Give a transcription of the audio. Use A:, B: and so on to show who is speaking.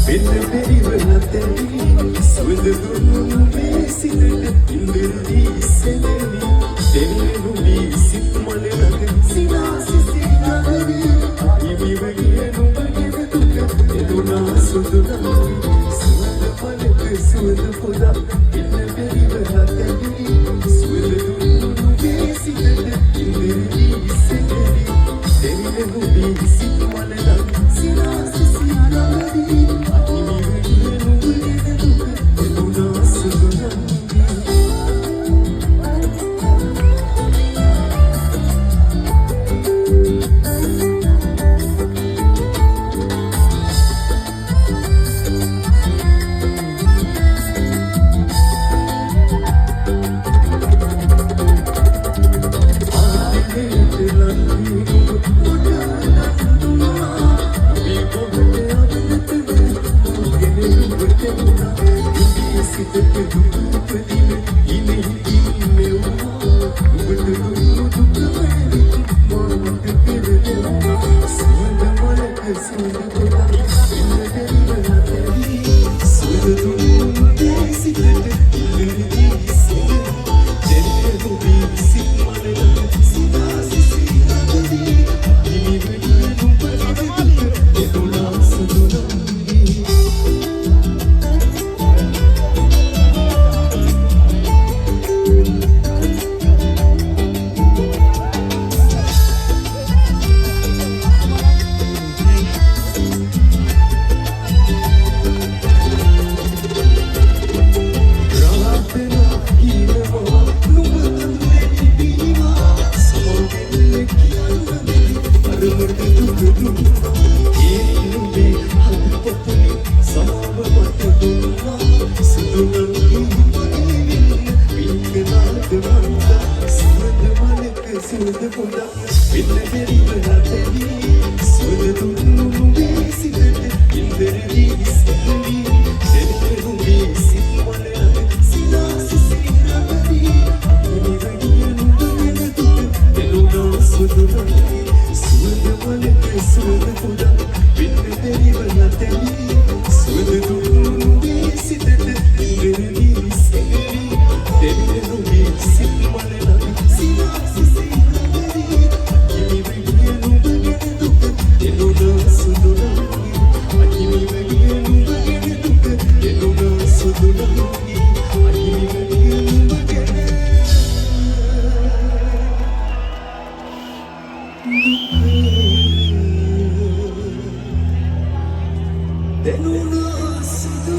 A: වෙන්න බැරිව නැතැවි සුවඳ දුන්නු නුඹේ සිතට ඉන්දරදී සෙලවි දෙන්නේ නුඹේ සිත් මල ළඟ සිනාසිසි නගරි අහිමිව ගිය නුඹ ගැන දුක එදුනා සුදු නංගි සුවඳ මලක සුවඳ පොදක් වෙන්න බැරිව නැතැවි සුවඳ දුන්නු නුඹේ සිතට ඉන්දරදී සෙලවි දෙන්නේ නුඹේ සිත් මල ළඟ සිනාසිසි නගරි අහිමිව ගිය නුඹ ගැන දුක එදුනා සුදු නංගි. ආදරයට ලක් වී නුඹ මට දන් දුන්නා. නුඹේ කොහට අවනත වෙන මා ගැන නුඹ තැවුණා. නුඹේ සිතට දුක උපදින ඉනේ ඉන්නෙව්වා. නුඹට දුන්නු දුකම ඇවිත් මා මට පෙර දැව්වා. සුවඳ මලක සුවඳ පොදක් වෙන්න බැරිව නැතැවි සුවඳ දුන්නු නුඹේ සිතට ඉඳිරදී සෙලවි දෙන්න නුඹේ සිත් මල ළඟ සිනාසිසි නගරි අහිමිව ගිය නුඹ ගැන දුක එදුනා සුදු නංගි. ප්‍රාර්ථනා හීනවා නුඹ අඳුරේ නිවීමා සමවෙන්න කියන්න බැරි අර මට දුක දුන්නා. ඒ නුඹේ හද පොතුලින් සමාව මට දුන්නා. සුදු නංගි මගේ වෙන්න පින් කළාද මන්දා. සුවඳ මලක සුවඳ පොදක් වෙන්න බැරිව නැතැවි සුවඳ දුන්නු නුඹේ සිතට ඉන්දරදී සෙලවි දෙන්න නුඹේ සිත් මල ළඟ සිනාසිසි නගරි අහිමිව ගිය නුඹ ගැන දුක එනුනා සුදු නංගි. සුවඳ මලක සුවඳ පොදක් වෙන්න බැරිව නැතැවි සුවඳ දුන්නු නුඹේ සිතට ඉන්දරදී සෙලවි දෙන්න නුඹේ සිත් මල ළඟ සිනාසිසි නගරි අහිමිව ගිය නුඹ ගැන දුක එනුනා සුදු නංගි. අහිමිව ගිය නුඹ ගැන දුක එනුනා සුදු නංගි. අහිමිව ගිය නුඹ ගැන දුක දෙනුනා සුදු